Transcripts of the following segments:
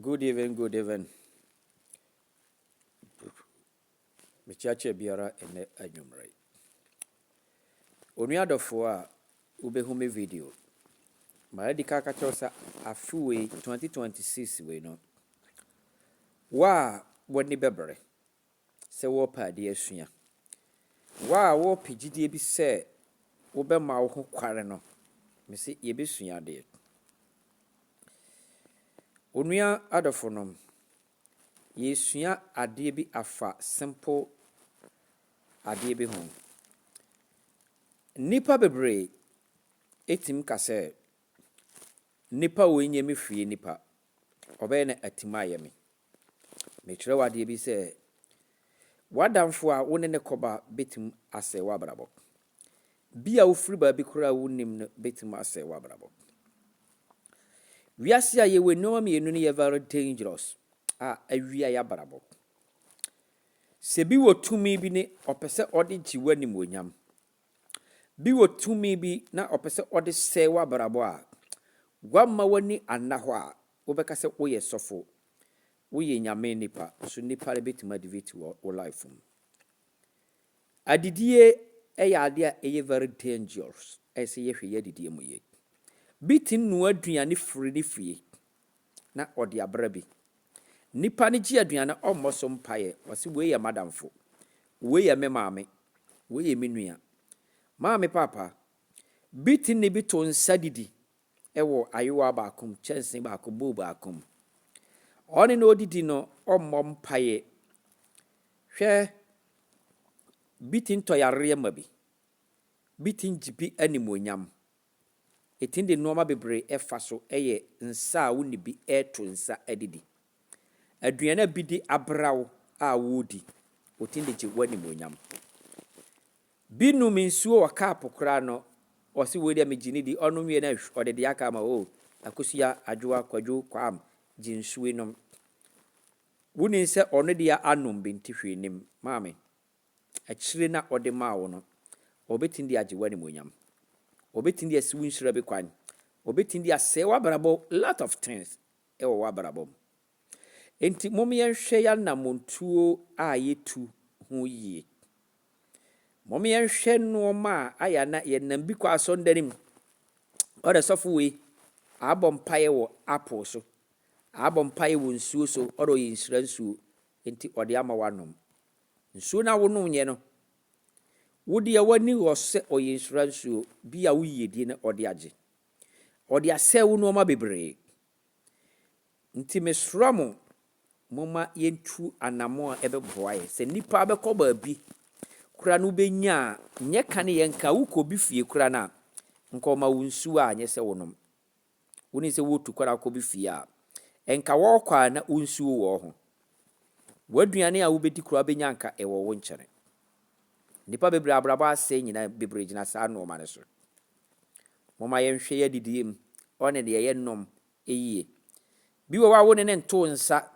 Good evening, good evening. Mekyeakyea biara ɛnɛ anwummerɛ yi. Onua dɔfoɔ a wobɛhu me video, maa adi ka aka kyerɛ wo sɛ afe wei 2026 wei no, wo a w'ani bɛbere sɛ wɔrepɛ adeɛ asua, wo a wɔrepɛ gyidie bi sɛ wobɛma wo ho kware no, mese yɛbɛsua adeɛ. Onua adɔfo nom, yɛresua adeɛ bi afa simple adeɛ bi ho. Nnipa bebree ɛtumi ka sɛ, nipa wei nyɛ me fie nipa, ɔbɛyɛ no atim ayɛ me. Mekyerɛ wo adeɛ bi sɛ, w'adamfo a wo ne ne kɔba bɛtumi asɛe w'abrabɔ. Bi a wofiri baabi koraa a wonnim no bɛtumi asɛe w'abrabɔ. Wiase a yɛwɔ, nneɛma mmienu no yɛ very dangerous a awia yɛ abrabɔ. Sɛ bi wɔ tumi bi ne ɔpɛ sɛ ɔde gye w'animuonyam, bi wɔ tumi bi na ɔpɛ sɛ ɔde sɛe w'abrabɔ a, wamma w'ani anna hɔ a, wobɛka sɛ woyɛ sɔfo, woyɛ Nyame nipa, nso nipa no bɛtumi adefeat wɔ wo life mu. Adidie yɛ adeɛ a ɛyɛ very dangerous, ɛyɛ sɛ yɛhwɛ yɛ adidie mu yie. Bi te noa aduane firi ne fie na ɔde abra bi. Nipa no gye aduane, ɔmmɔ so mpaeɛ, ɔse wei yɛ madamfo, wei yɛ me maame, wei yɛ me nua. Maame papa, bi te ne bi to nsa didi ɛwɔ ayowa baako mu, kyɛnsee baako, bowl baako mu. Ɔne na odidi no, ɔmmɔ mpaeɛ. Hwɛ, bi te ntɔ yareɛ ma bi, bi te ngye bi animuonyam. Ɛtumi de nneɛma bebree ɛfa so ɛyɛ nsa a wo ne bi ɛreto nsa adidi. Aduane a bi de abra wo a wɔredi, wɔtumi de gye w'animuonyam. Bi nom nsuo wɔ cup koraa no, ɔse wei deɛ megye ne di, ɔnom wie na ɔde deɛ aka ama o. Akosua, Adwoa, Kwadwo, Kwam, gye nsuo yi nom. Wonim sɛ ɔno deɛ anom bi nti hwee nim. Maame, akyire na ɔde maa wo no, ɔbɛtumi de agye w'animuonyam. Ɔbɛtumi de asi wo nhyira bi kwan. Ɔbɛtumi de asɛe w'abrabɔ, lot of things ɛwɔ w'abrabɔ mu. Enti mom yɛnhwɛ yɛn anammɔntuo a yɛtu ho yie. Mom yɛnhwɛ nneɛma a ayɛ na yɛnam bi kɔ asɔredan mu. Ɔde sɔfo wei abɔ mpaeɛ wɔ apple so, abɔ mpaeɛ wɔ nsuo so, ɔde ɔyɛ nhyira nsuo nti ɔde ama w'anom. Nsuo no a wonom nyɛ no, wo deɛ w'ani wɔ sɛ ɔyɛ nhyira nsuo bi a woyie die na ɔde agye. Ɔde asɛe wo nneɛma bebree. Nti mesrɛ mo, momma yɛntu anammɔn a ɛbɛboa yɛn. Sɛ nnipa bɛkɔ baabi koraa no, wobɛnya a, nyɛ ka ne yɛnka, wokɔ obi fie koraa no a, nka ɔma wo nsuo a nyɛ sɛ wonom. Wonim sɛ wotu kwan akɔ bi fie a, ɛnka wɔrekɔ a na wo nsuo wɔ ho. W'aduane a wobɛdi koraa wobɛnya nka ɛwɔ wo nkyɛn. Nnipa bebree abrabɔ asɛe nyinaa bebree gyina saa nneɛma no so. Momma yɛnhwɛ yɛn adidie mu, ɔne deɛ yɛnom yie. Bi wɔ hɔ a wo ne ne nto nsa,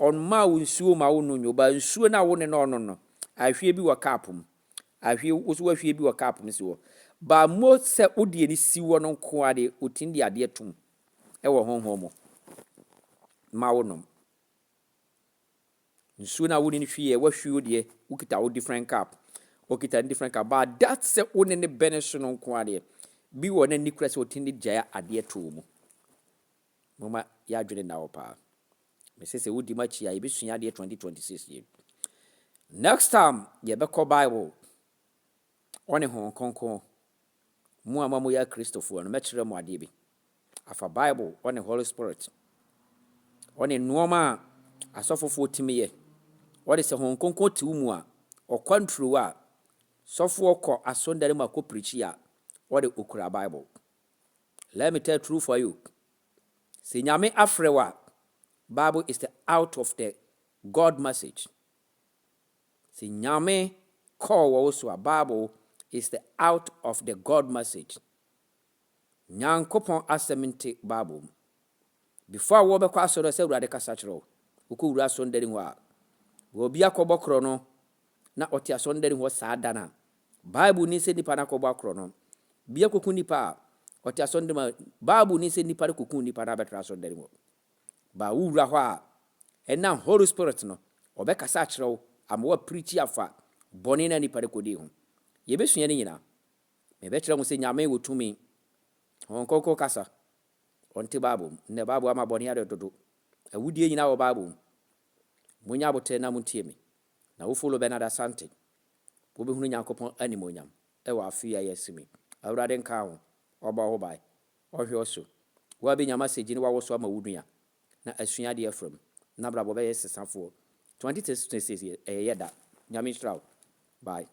ɔmmaa wo nsuo ma wo nom ba nsuo no a wo ne no ɔnom no, ahwie bi wɔ cup mu. Ahwie, wo nso woahwie bi wɔ cup mu si hɔ. Ba mo sɛ wode ani si hɔ no nko ara deɛ, otumi de adeɛ tom ɛwɔ honhom mu ma wo nom. Nsuo no a wo ne no hwie, woahwie wo deɛ, wokita wo different cup, okita ne different cup. But that sɛ wo ne ne bɛne so no nko ara deɛ, bi wɔ n'ani kura sɛ otumi de gyae adeɛ to wo mu. Momma yɛadwene nna hɔ paa. Mese sɛ wodi m'akyi a, yɛbɛsua adeɛ 2026 yi. Next time yɛbɛkɔ Bible ɔne Honhom Kronkron. Mo a moyɛ Akristofoɔ no, mɛkyerɛ mo adeɛ bi afa Bible ɔne Holy Spirit ɔne nneɛma a asɔfofoɔ tumi yɛ. Ɔde sɛ Honhom Kronkron te wo mu a, ɔkɔ nturo a sɔfoɔ kɔ asɔndare mu akɔ preach a, ɔde okura Bible. Let me tell truth for you. Sɛ Nyame afrɛ wo a, Bible is the out of the God message. Sɛ Nyame call wɔ wo so a, Bible is the out of the God message. Nyankopɔn asɛm nte Bible mu. Before a wɔbɛkɔ asɔre sɛ Awurade kasa kyerɛ wo, wokɔ wura asɔndare hɔ a, obi akɔbɔ korɔ no na ɔte asɔndare hɔ saa da no a, Bible ni sɛ nipa no akɔbɔ akorɔ no. Bi akɔku nipa a, ɔte asɔndare mu a, Bible ni sɛ nipa no kɔku nipa no abɛtra asɔndare hɔ. Ba wowura hɔ a, ɛnam Holy Spirit no, ɔbɛkasa akyerɛ wo ama woapreach afa bɔne no a nipa no kɔdii ho. Yɛbɛsua no nyinaa. Mebɛkyerɛ mo sɛ Nyame wɔ tumi. Honhom Kronkron kasa. Ɔnte Bible mu. Nnɛ Bible ama bɔne ade dodo. Awudie nyinaa wɔ Bible mu. Monyɛ abotire na montie me. Na wo follow Bernard Asante. Wobɛhunu Nyankopɔn animuonyam ɛwɔ afe yi a yɛasi mu yi. Awurade nka ho. Ɔbɔ wo ho ban. Ɔhwɛ wo so. Wo a bɛnya message ne wawo so ama wo nua na asua adeɛ afiri mu. Na brabɔ bɛyɛ sesafoɔ. 2026 ɛyɛ yɛ da. Nyame nhyira wo. Bye.